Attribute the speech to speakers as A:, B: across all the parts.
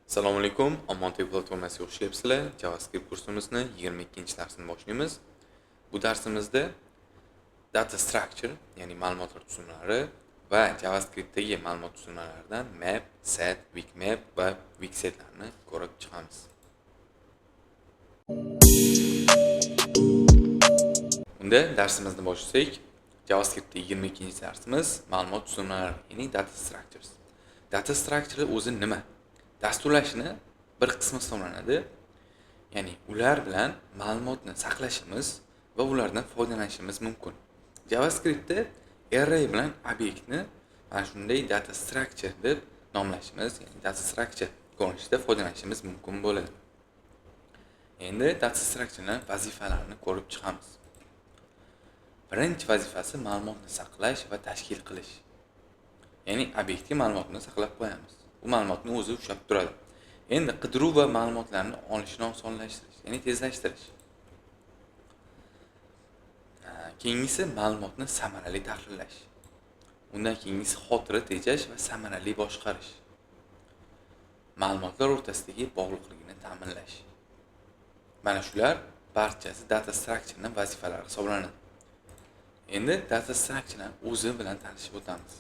A: Assalomu alaykum, Omon TV platformasiga xush kelibsizlar. JavaScript kursimizni 22-darsini boshlaymiz. Bu darsimizda data structure, ya'ni ma'lumotlar tuzilmalari va JavaScriptdagi ma'lumot tuzilmalaridan map, set, weak map va weak setlarni ko'rib chiqamiz. Unda darsimizni boshlasak, JavaScriptda 22-darsimiz ma'lumot tuzilmalari, ya'ni data structures. Data structure o'zi nima? Dasturlashni bir qismi hisoblanadi. Ya'ni ular bilan ma'lumotni saqlashimiz va ulardan foydalanishimiz mumkin. JavaScriptda array bilan obyektni mana shunday data structure deb nomlashimiz, ya'ni data structure ko'rinishida foydalanishimiz mumkin bo'ladi. Endi data structurening vazifalarini ko'rib chiqamiz. Birinchi vazifasi ma'lumotni saqlash va tashkil qilish. Ya'ni obyektga ma'lumotni saqlab qo'yamiz. Bu ma'lumotni o'zi ushlab turadi. Endi qidiruv va ma'lumotlarni olishni osonlashtirish, ya'ni tezlashtirish. Keyingisi ma'lumotni samarali tahrirlash. Undan keyingisi xotira tejash va samarali boshqarish. Ma'lumotlar o'rtasidagi bog'liqlikni ta'minlash. Mana shular barchasi data structurening vazifalari hisoblanadi. Endi data structurening o'zi bilan tanishib o'tamiz.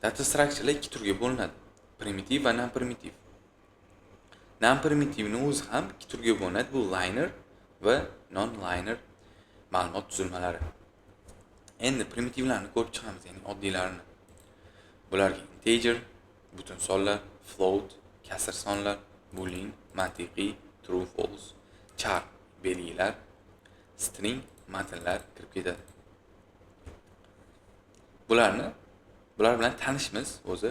A: Data structurelar ikki turga bo'linadi: primitiv va non-primitiv. Non-primitivni o'zi ham ikki turga bo'linadi. Bu linear va non-linear ma'lumot tuzilmalari. Endi primitivlarni ko'rib chiqamiz, ya'ni oddiylarini. Bularga integer, butun sonlar, float, kasr sonlar, boolean, mantiqiy, true false, char belgilar, string, matnlar kirib ketadi. Bular bilan tanishmiz o'zi.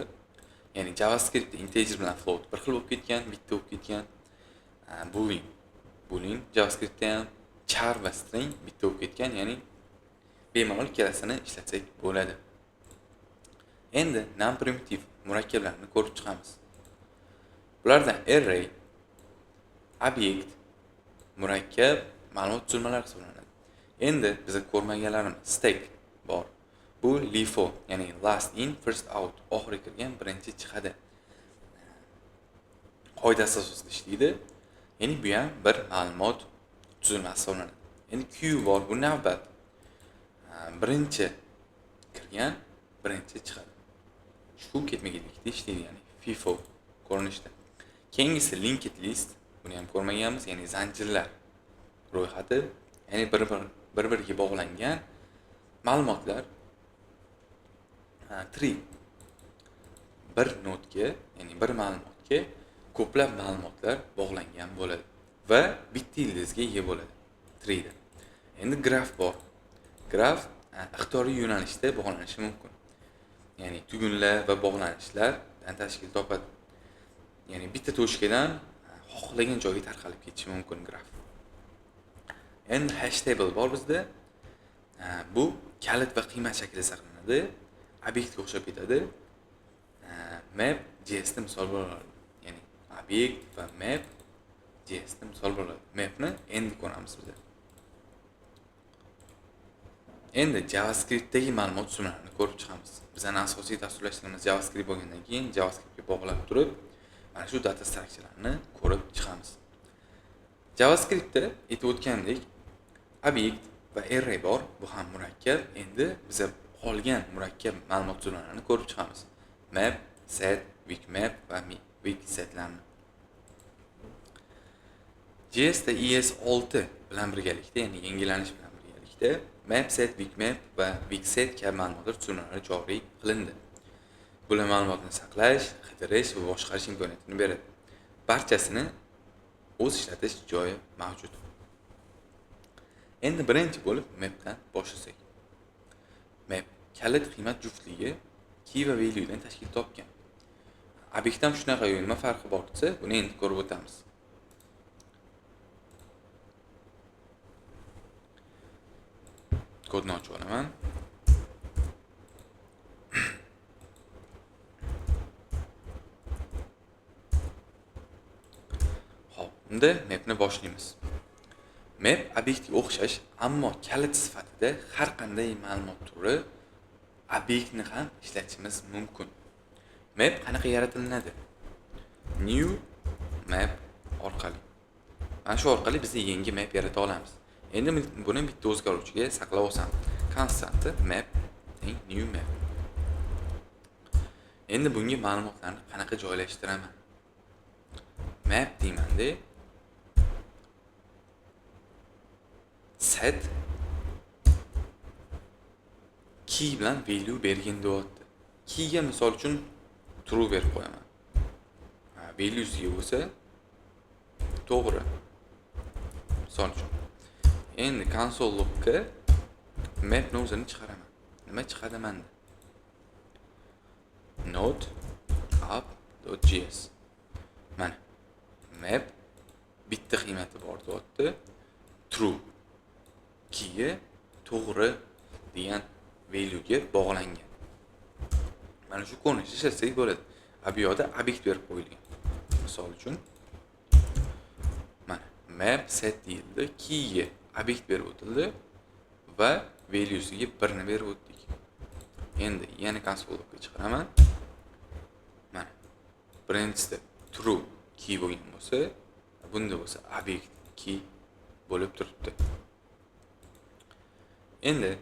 A: Ya'ni JavaScriptda integer bilan float bir xil bo'lib ketgan, bitta bo'lib ketgan. Boolean JavaScriptda ham char va string bitta bo'lib ketgan, ya'ni bemalol ikkalasini ishlatsak bo'ladi. Endi non-primitiv murakkablarni ko'rib chiqamiz. Bulardan array, obyekt, murakkab ma'lumot tuzilmalari hisoblanadi. Endi biz ko'rmaganlarimiz stack bor. Bu LIFO, ya'ni last in first out, oxiri kirgan birinchi chiqadi qoidasi asosida ishlaydi. Ya'ni bu ham bir ma'lumot tuzilmasi hisoblanadi. Endi queue bor, bu navbat. Birinchi kirgan birinchi chiqadi. Shu ketma-ketlikda ishlaydi, ya'ni FIFO ko'rinishda. Keyingisi linked list, buni ham ko'rmaganmiz, ya'ni zanjirlar ro'yxati, ya'ni bir-biriga bog'langan ma'lumotlar. Tree bir nodga, ya'ni bir ma'lumotga ko'plab ma'lumotlar bog'langan bo'ladi va bitta ildizga ega bo'ladi tree'da. Endi graf bor. Graf ixtiyoriy yo'nalishda bog'lanishi mumkin. Ya'ni tugunlar va bog'lanishlardan tashkil topadi. Ya'ni bitta tochkadan xohlagan joyga tarqalib ketishi mumkin graf. Endi hash table bor bizda. Bu kalit va qiymat shaklida saqlanadi. Obyektga o'xshab ketadi. Map JS'da misol bo'ladi. Ya'ni obyekt va map JS'da misol bo'ladi. Mapni endi ko'ramiz biz. Endi JavaScriptdagi ma'lumot tuzilmalarini ko'rib chiqamiz. Bizning asosiy dasturlash tilimiz JavaScript bo'lgandan keyin JavaScriptga bog'lab turib, mana shu data structurelarni ko'rib chiqamiz. JavaScriptda aytib o'tgandek, obyekt va array bor, bu ham murakkab. Endi biz qolgan murakkab ma'lumot tuzilmalarini ko'rib chiqamiz. Map, set, weak map va weak setlarni. JS'da ES6 bilan birgalikda, ya'ni yangilanish bilan birgalikda map, set, weak map va weak set kabi ma'lumotlar tuzilmalari joriy qilindi. Bular ma'lumotni saqlash, qidirish va boshqarish imkoniyatini beradi. Barchasini o'z ishlatish joyi mavjud. Endi birinchi bo'lib mapdan boshlasak. Map kalit qiymat juftligi key va value'dan tashkil topgan. Obyektdan shunaqa nima farqi bor desa, buni endi ko'rib o'tamiz. Kodni ochib olaman. Xo'p, unda mapni boshlaymiz. Map obyektga o'xshash, ammo kalit sifatida har qanday ma'lumot turi obyektni ham ishlatishimiz mumkin. Map qanaqa yaratilinadi? New map orqali. Mana shu orqali biz yangi map yarata olamiz. Endi buni bitta o'zgaruvchiga saqlab olsam, constant map teng new map. Endi bunga ma'lumotlarni qanaqa joylashtiraman? Map deymanda, set key bilan value bergin deyapti. Keyga misol uchun true berib qo'yaman. Valuesiga bo'lsa to'g'ri. Misol uchun. Endi console logga mapni o'zini chiqaraman. Nima chiqadi menda? Node app.js. Mana map bitta qiymati bor deyapti. True. Keyga to'g'ri degan valuega bog'langan. Mana shu ko'rinishda ishlatsak bo'ladi. Bu yoqda obyekt berib qo'yilgan. Misol uchun mana map set deyildi, keyga obyekt berib o'tildi va valuesiga 1 ni berib o'tdik. Endi yana console logga chiqaraman. Mana birinchisida true key bo'lgan bo'lsa, bunda bo'lsa obyekt key bo'lib turibdi. Endi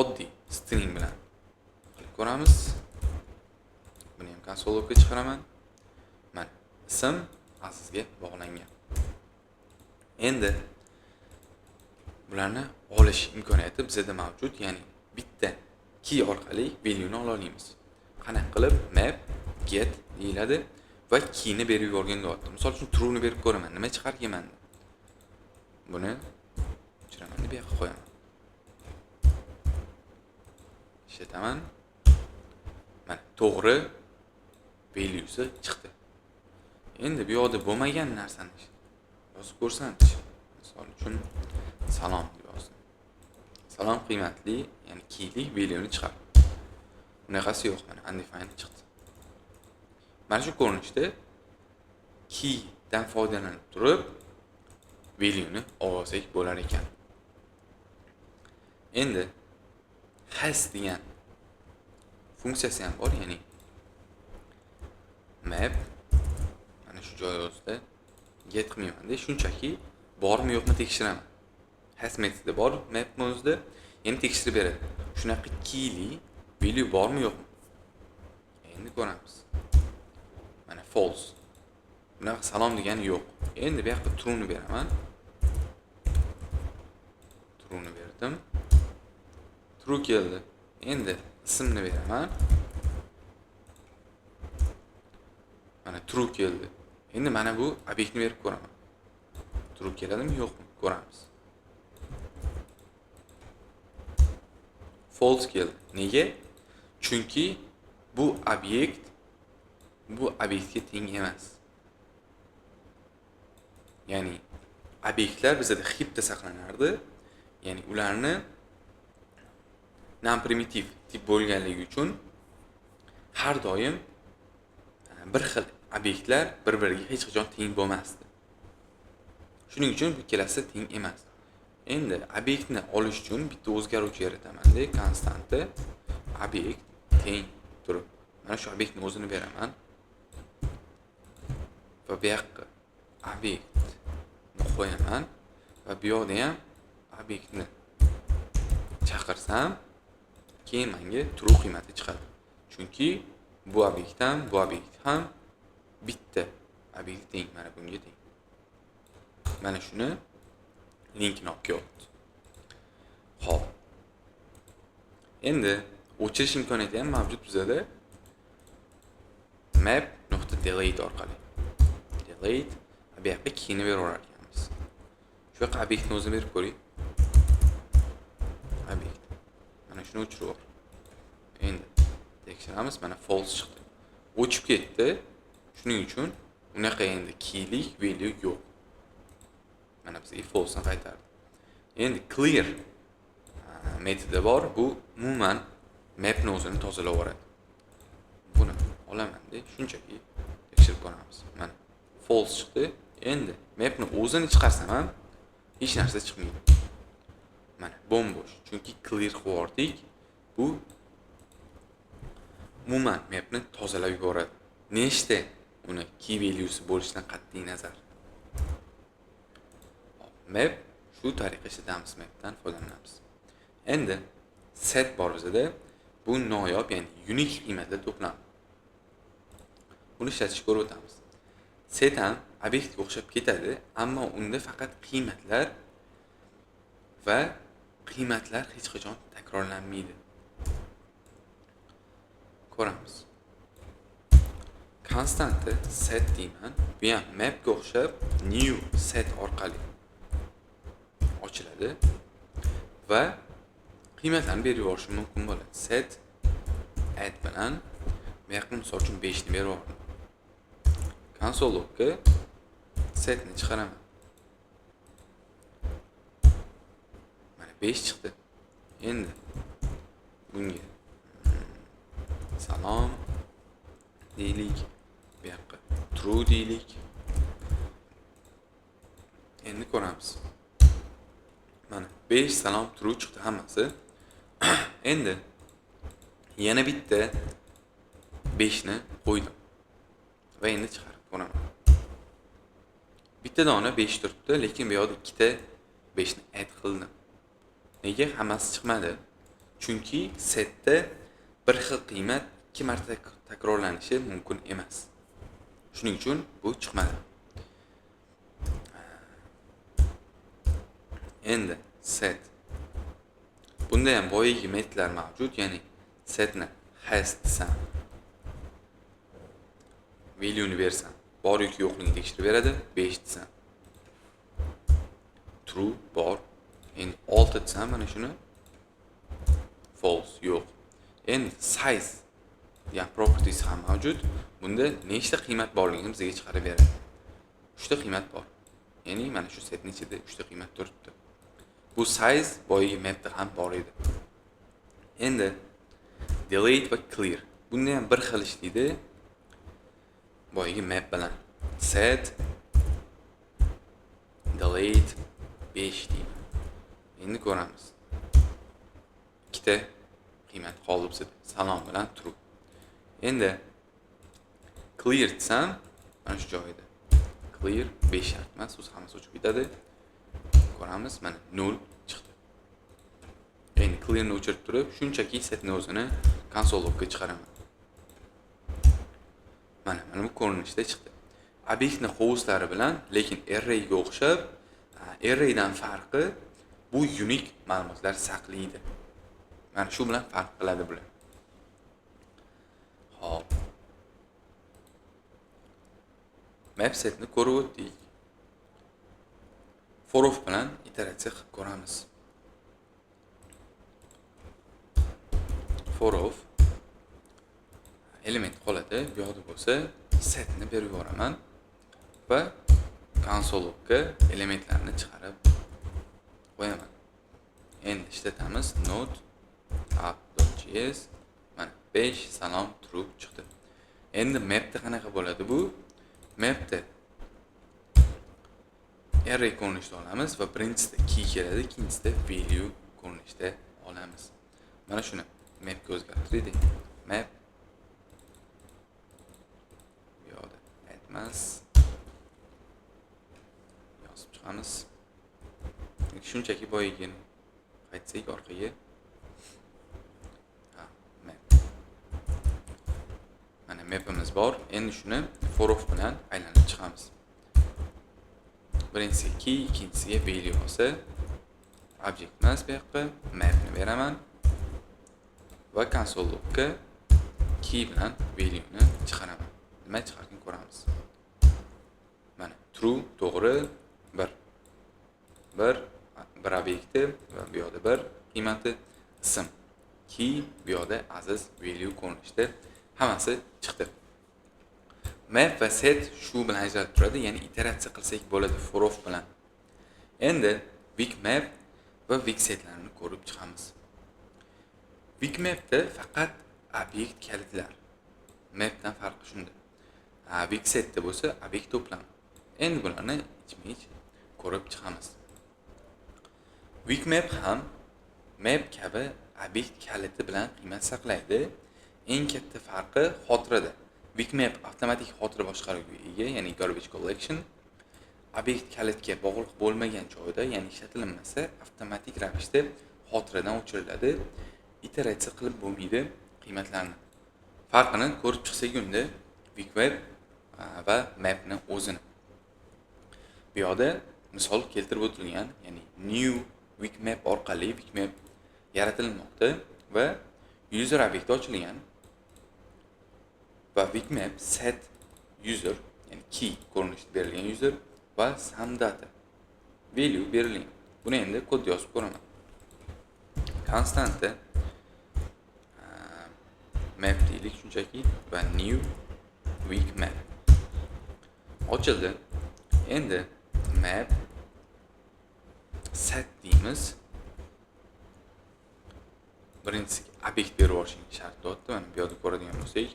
A: oddiy string bilan qilib ko'ramiz. Buni ham console logga chiqaraman. Mana ism Azizga bog'langan. Endi bularni olish imkoniyati bizda mavjud, ya'ni bitta key orqali value ni ola olamiz. Qanaqa qilib? Map get deyiladi va keyni berib yuborgan deyapti. Misol uchun true ni berib ko'raman, nima chiqar ekan? Buni o'chiraman, bu yoqqa qo'yaman. Ishlataman. Mana to'g'ri valuesi chiqdi. Endi bu yoqda bo'lmagan narsani yozib ko'rsamchi. Misol uchun salom deb yozdim. Salom qiymatli, ya'ni keyli valueni chiqardi. Bunaqasi yo'q, mana undefined chiqdi. Mana shu ko'rinishda keydan foydalanib turib valueni olsak bo'lar ekan. Endi has degan funksiyasi ham bor, ya'ni map mana shu joy o'zida get qilmayman-da, shunchaki bormi yo'qmi tekshiraman. Has metodi bor mapni o'zida, endi tekshirib beradi. Shunaqa keyli value bormi yo'qmi? Endi ko'ramiz. Mana false. Bunaqa salom degani yo'q. Endi bu yoqda true ni beraman. True ni berdim. True keldi. Endi ismni beraman. Mana true keldi. Endi mana bu obyektni berib ko'raman. True keladimi yo'qmi ko'ramiz. False keldi. Nega? Chunki bu obyekt bu obyektga teng emas. Ya'ni obyektlar bizda heapda saqlanardi. Ya'ni ularni non-primitiv tip bo'lganligi uchun har doim bir xil obyektlar bir-biriga hech qachon teng bo'lmasdi. Shuning uchun bu ikkalasi teng emas. Endi obyektni olish uchun bitta o'zgaruvchi yarataman-da, konstanta obyekt teng turib. Mana shu obyektni o'zini beraman. Va bu yoqqa obyektni qo'yaman va bu yoqda ham obyektni chaqirsam, keyin menga true qiymati chiqadi. Chunki bu obyekt ham, bu obyekt ham bitta obyekt teng, mana bunga teng. Mana shuni linkini olib kelyapti. Xo'p. Endi o'chirish imkoniyati ham mavjud bizada. Map nuqta delete orqali. Delete bu yoqqa keyini beraverar ekanmiz. Shu yoqqa obyektni o'zini berib ko'ring. Obyekt. Mana shuni o'chirib yubor. Endi tekshiramiz, mana false chiqdi. O'chib ketdi. Shuning uchun unaqa endi keylik value yo'q. Mana bizga false'ni qaytardi. Endi clear metodi bor. Bu umuman mapni o'zini tozalab yuboradi. Buni olaman-da, shunchaki tekshirib ko'ramiz. Mana false chiqdi. Endi mapni o'zini chiqarsam ham hech narsa chiqmaydi. Mana bo'm-bo'sh. Chunki clear qilib yubordik. Bu umuman mapni tozalab yuboradi. Nechta uni key value'si bo'lishidan qat'iy nazar. Map shu tariqa ishlatamiz, mapdan foydalanamiz. Endi set bor bizada. Bu noyob, ya'ni unique qiymatlar to'plami. Buni ishlatishni ko'rib o'tamiz. Set ham obyektga o'xshab ketadi, ammo unda faqat qiymatlar va qiymatlar hech qachon takrorlanmaydi. Ko'ramiz. Constantni set deyman. Bu ham mapga o'xshab new set orqali ochiladi va qiymatlarni berib yuborishim mumkin bo'ladi. Set add bilan bu yoqqa misol uchun 5 ni berib yubordim. Console logga setni chiqaraman. Mana 5 chiqdi. Endi bunga salom deylik, bu yoqqa true deylik. Endi ko'ramiz. Mana 5 salom true chiqdi hammasi. Endi yana bitta 5 ni qo'ydim. Va endi chiqarib ko'raman. Bitta dona 5 turibdi, lekin bu yoqda ikkita 5 ni add qildim. Nega hammasi chiqmadi? Chunki setda bir xil qiymat 2 marta takrorlanishi mumkin emas. Shuning uchun bu chiqmadi. Endi set. Bunda ham boyagi metodlar mavjud, ya'ni setni has desam, value ni bersam, bor yoki yo'qligini tekshirib beradi. 5 desam true bor. Endi 6 desam mana shuni false yo'q. Endi size degan properties ham mavjud. Bunda nechta qiymat borligini bizga chiqarib beradi. 3 ta qiymat bor. Ya'ni mana shu setning ichida 3 ta qiymat turibdi. Bu size boyagi mapda ham bor edi. Endi delete va clear. Bunda ham bir xil ishlaydi. Boyagi map bilan set delete 5 deyman. Endi ko'ramiz. Ikkita qiymat qoldi bizda. Salom bilan true. Endi clear desam mana shu joyida. Clear 5 shart emas, o'zi hammasi o'chib ketadi. Ko'ramiz, mana 0 chiqdi. Endi clearni o'chirib turib, shunchaki setni o'zini console logga chiqaraman. Mana bu ko'rinishda chiqdi. Obyektni hovuzlari bilan, lekin array ga o'xshab, array dan farqi bu unique ma'lumotlar saqlaydi. Mana shu bilan farq qiladi bular. Xo'p. Map setni ko'rib o'tdik. For of bilan iteratsiya qilib ko'ramiz. For of element qoladi, bu yoqda bo'lsa setni berib yuboraman va console logga elementlarni chiqarib qo'yaman. Endi ishlatamiz node app.js. Mana 5 salom true chiqdi. Endi mapda qanaqa bo'ladi bu? Mapda array ko'rinishda olamiz va birinchisida key keladi, ikkinchisida value ko'rinishda olamiz. Mana shuni mapga o'zgartirdik. Map bu yoqda aytmas. Yozib chiqamiz. Shunchaki boyagini qaytsak orqaga. Ha, map. Mana mapimiz bor. Endi shuni for of bilan aylanib chiqamiz. Birinchisiga key, ikkinchisiga value bo'lsa, object emas bu yoqqa, mapni beraman va console logga key bilan value ni chiqaraman. Nima chiqarkan ko'ramiz. Mana true to'g'ri 1. 1 bir obyekti va bu yoqda 1 qiymati ism. Key bu yoqda aziz value ko'rinishda hammasi chiqdi. Map va set shu bilan ajralib turadi, ya'ni iteratsiya qilsak bo'ladi for of bilan. Endi weak map va weak setlarni ko'rib chiqamiz. Weak mapda faqat obyekt kalitlar. Mapdan farqi shunda. Weak setda bo'lsa obyekt to'plami. Endi bularni ichma-ich ko'rib chiqamiz. Weak map ham map kabi obyekt kaliti bilan qiymat saqlaydi. Eng katta farqi xotirada. WeakMap avtomatik xotira boshqaruviga ega, ya'ni garbage collection. Obyekt kalitga bog'liq bo'lmagan joyda, ya'ni ishlatilinmasa, avtomatik ravishda xotiradan o'chiriladi. Iteratsiya qilib bo'lmaydi qiymatlarni. Farqini ko'rib chiqsak unda WeakMap va mapni o'zini. Bu yoqda misol keltirib o'tilgan, ya'ni new WeakMap orqali WeakMap yaratilmoqda va user obyekti ochilgan va WeakMap set user, ya'ni key ko'rinishida berilgan user va some data value berilgan. Buni endi kod yozib ko'raman. Constanta map deylik shunchaki va new WeakMap ochildi. Endi map set deymiz. Birinchisiga obyekt berib yuborishing shart deyapti. Mana bu yerda ko'radigan bo'lsak,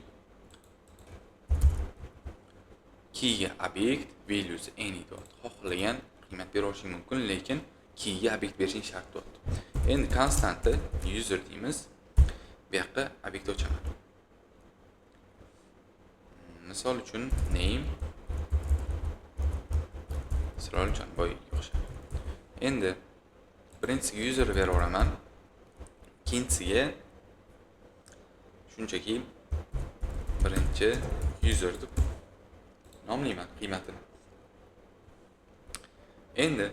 A: keyga obyekt valuesi any deyapti. Xohlagan qiymat berib yuborishing mumkin, lekin keyga obyekt berishing shart deyapti. Endi constanta user deymiz. Bu yoqqa obyekt ochaman. Misol uchun name Siroljon boyga o'xshab. Endi birinchisiga user beraveraman. Ikkinchisiga shunchaki birinchi user deb nomlayman qiymatini. Endi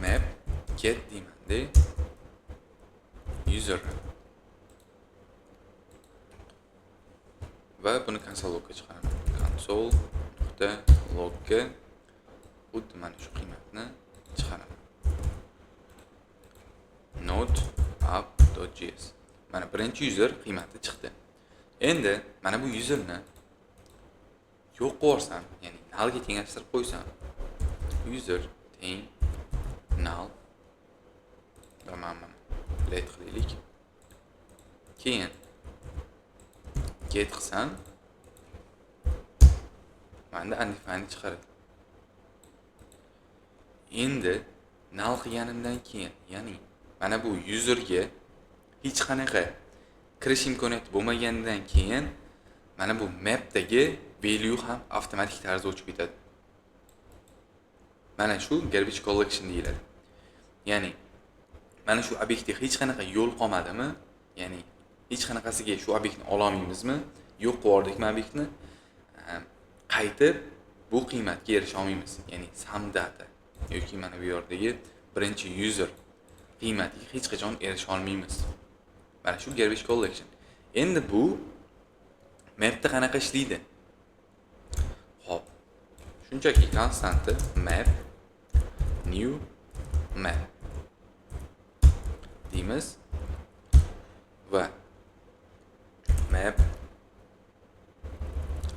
A: map get deymanda user va buni console logga chiqaraman. Console nuqta logga xuddi mana shu qiymatni chiqaraman. Node app.js. Mana birinchi user qiymati chiqdi. Endi mana bu userni yo'q qilib yuborsam, ya'ni nullga tenglashtirib qo'ysam, user teng null va mana buni let qilaylik. Keyin get qilsam, menda undefined chiqaradi. Endi null qilganimdan keyin, ya'ni mana bu userga hech qanaqa kirish imkoniyati bo'lmagandan keyin mana bu mapdagi value ham avtomatik tarzda o'chib ketadi. Mana shu garbage collection deyiladi. Ya'ni mana shu obyektga hech qanaqa yo'l qolmadimi? Ya'ni hech qanaqasiga shu obyektni ola olmaymizmi? Yo'q qilib yubordikmi obyektni? Qaytib bu qiymatga erisha olmaymiz. Ya'ni some data yoki mana bu yerdagi birinchi user qiymatiga hech qachon erisha olmaymiz. Mana shu garbage collection. Endi bu mapda qanaqa ishlaydi? Xo'p. Shunchaki constanta map new map deymiz va map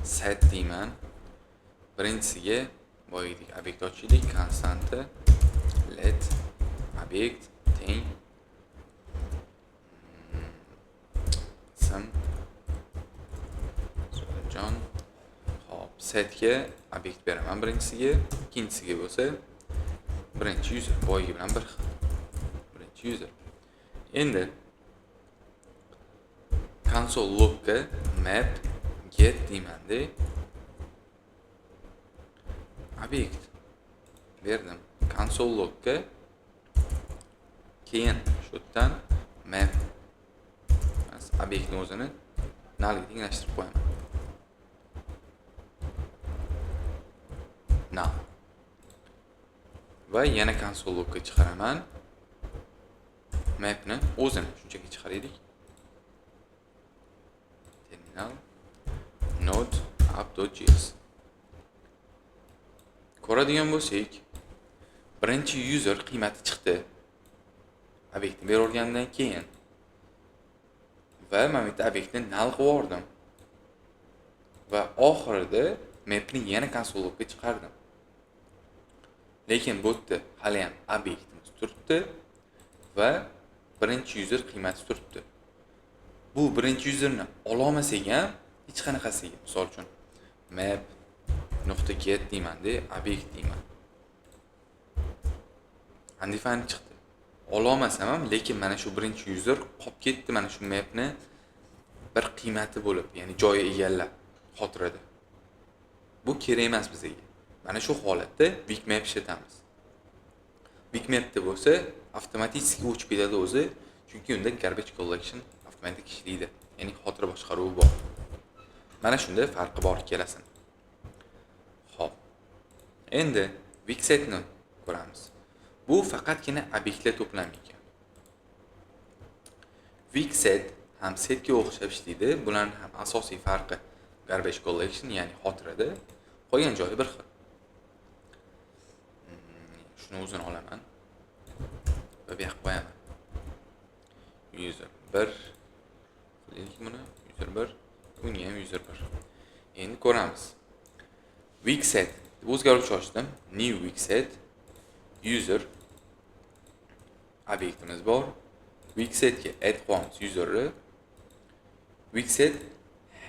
A: set deyman. Birinchisiga boyagidek obyekt ochaylik, constanta let obyekt teng ism Jon. Xo'p, setga obyekt beraman birinchisiga, ikkinchisiga bo'lsa birinchi user boyagi bilan bir xil. Birinchi user. Endi console logga map get deymanda obyekt berdim. Console logga keyin shu yerdan map obyektni o'zini nullga tenglashtirib qo'yaman. Null. Va yana console logga chiqaraman. Mapni o'zini shunchaki chiqaraylik. Terminal node app.js. Ko'radigan bo'lsak, birinchi user qiymati chiqdi. Obyektni bergandan keyin va mana bu yerda obyektni null qilib yubordim. Va oxirida mapni yana console logga chiqardim. Lekin bu yerda hali ham obyektimiz turibdi va birinchi user qiymati turibdi. Bu birinchi userni ola olmasak ham hech qanaqasiga, misol uchun map nuqta get deymanda, obyekt deyman. Undefined chiqdi. Ola olmasam ham, lekin mana shu birinchi user qolib ketdi mana shu mapni bir qiymati bo'lib, ya'ni joyi egallab xotirada. Bu kerak emas bizga. Mana shu holatda weakmap ishlatamiz. Weakmapda bo'lsa avtomatik o'chib ketadi o'zi, chunki unda garbage collection avtomatik ishlaydi. Ya'ni xotira boshqaruvi bor. Mana shunda farqi bor ikkalasini. Xo'p. Endi weaksetni ko'ramiz. Bu faqatgina obyektlar to'plami ekan. Weakset ham setga o'xshab ishlaydi. Bularning ham asosiy farqi garbage collection, ya'ni xotirada, qolgan joyi bir xil. Shuni o'zini olaman va bu yoqqa qo'yaman. User 1 qilaylik buni, user 1, bunga ham user 1. Endi ko'ramiz. Weakset deb o'zgaruvchi ochdim. New weakset user obyektimiz bor. Weaksetga add qo'yamiz userni. Weakset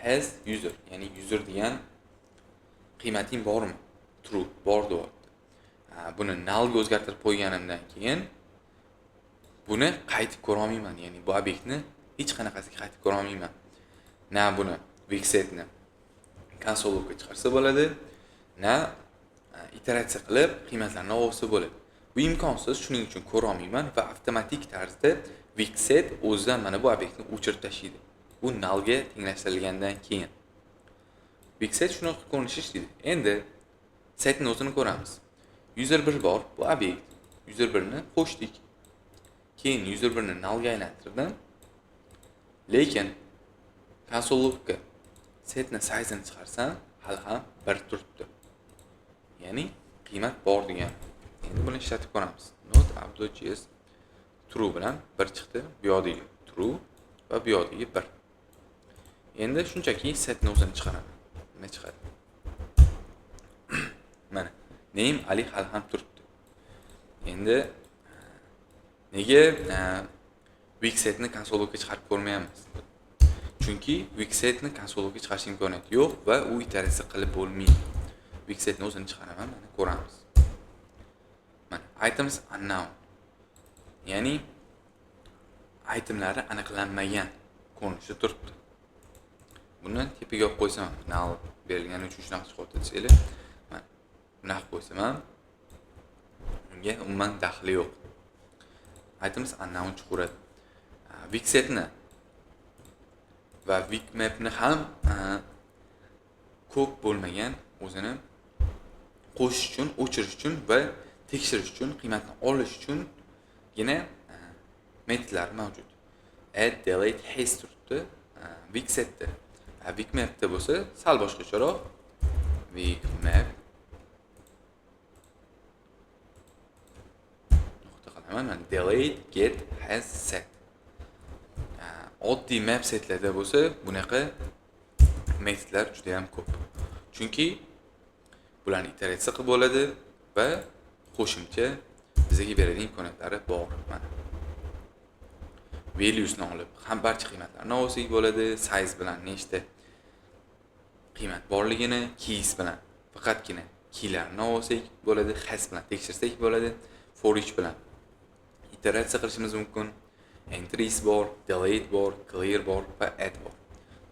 A: has user, ya'ni user degan qiymating bormi? True, bor deyapti. Buni nullga o'zgartirib qo'yganimdan keyin buni qaytib ko'ra olmayman, ya'ni bu obyektni hech qanaqasiga qaytib ko'ra olmayman. Na buni weaksetni console logga chiqarsa bo'ladi, na iteratsiya qilib qiymatlarni olsa bo'ladi. Bu imkonsiz, shuning uchun ko'ra olmayman va avtomatik tarzda weakset o'zidan mana bu obyektni o'chirib tashlaydi. Bu nullga tenglashtirilgandan keyin. Weakset shunaqa ko'rinishi ishlaydi. Endi setni o'zini ko'ramiz. User 1 bor, bu obyekt. User 1 ni qo'shdik. Keyin user 1 ni nullga aylantirdim. Lekin console logga setni size'ini chiqarsam, hali ham 1 turibdi. Ya'ni qiymat bor degan. Endi buni ishlatib ko'ramiz. Node app.js true bilan 1 chiqdi, bu yoqdagi true va bu yoqdagi 1. Endi shunchaki setni o'zini chiqaraman. Nima chiqadi? Mana name Ali hali ham turibdi. Endi nega weaksetni console logga chiqarib ko'rmayapmiz? Chunki weaksetni console logga chiqarish imkoniyati yo'q va u iteratsiya qilib bo'lmaydi. Weaksetni o'zini chiqaraman, mana ko'ramiz. Mana items unknown. Ya'ni itemlari aniqlanmagan ko'rinishda turibdi. Buni tepaga olib qo'ysam, null berilgani uchun shunaqa chiqyapti desanglar, mana bunaqa qo'ysam ham unga umuman daxli yo'q. Items unknown chiqaveradi. Weaksetni va weakmapni ham ko'p bo'lmagan o'zini qo'shish uchun, o'chirish uchun va tekshirish uchun, qiymatni olish uchungina metodlar mavjud. Add, delete, has turibdi weaksetda. Weakmapda bo'lsa sal boshqacharoq. Weakmap nuqta qilaman. Mana delete, get, has, set. Oddiy map setlarda bo'lsa bunaqa metodlar juda ham ko'p. Chunki bularni iteratsiya qilib bo'ladi va qo'shimcha bizga beradigan imkoniyatlari bor. Mana valuesni olib ham barcha qiymatlarni olsak bo'ladi, size bilan nechta qiymat borligini, keys bilan faqatgina keylarni olsak bo'ladi, has bilan tekshirsak bo'ladi, for each bilan iteratsiya qilishimiz mumkin. Entries bor, delete bor, clear bor va add bor.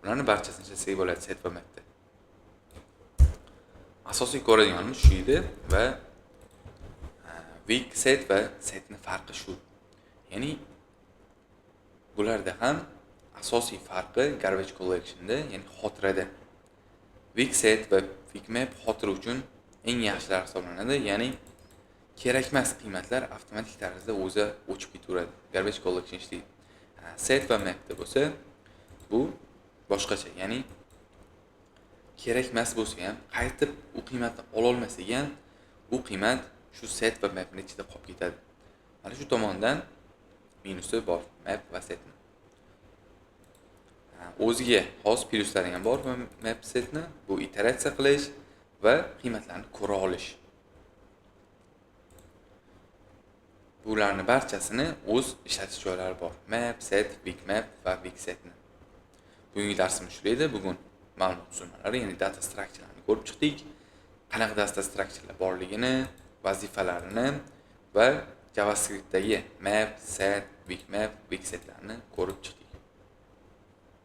A: Bularni barchasini ishlatsak bo'ladi set va mapda. Asosiy ko'radiganimiz shu edi va weak set va setni farqi shu. Ya'ni bularda ham asosiy farqi garbage collectionda, ya'ni xotirada. Weak set va weak map xotira uchun eng yaxshilari hisoblanadi. Ya'ni kerakmas qiymatlar avtomatik tarzda o'zi o'chib ketaveradi. Garbage collection ishlaydi. Set va mapda bo'lsa bu boshqacha, ya'ni kerakmas bo'lsa ham qaytib u qiymatni ola olmasak ham u qiymat shu set va mapning ichida qolib ketadi. Mana shu tomondan minusi bor map va setni. O'ziga xos pluslari ham bor map setni, bu iteratsiya qilish va qiymatlarni ko'ra olish. Bularni barchasini o'z ishlatish joylari bor. Map, set, weak map va weak setni. Bugungi darsimiz shu edi. Bugun ma'lumot tuzilmalari, ya'ni data structure'larni ko'rib chiqdik. Qanaqa data structure'lar borligini, vazifalarini va JavaScriptdagi map, set, weak map, weak setlarni ko'rib chiqdik.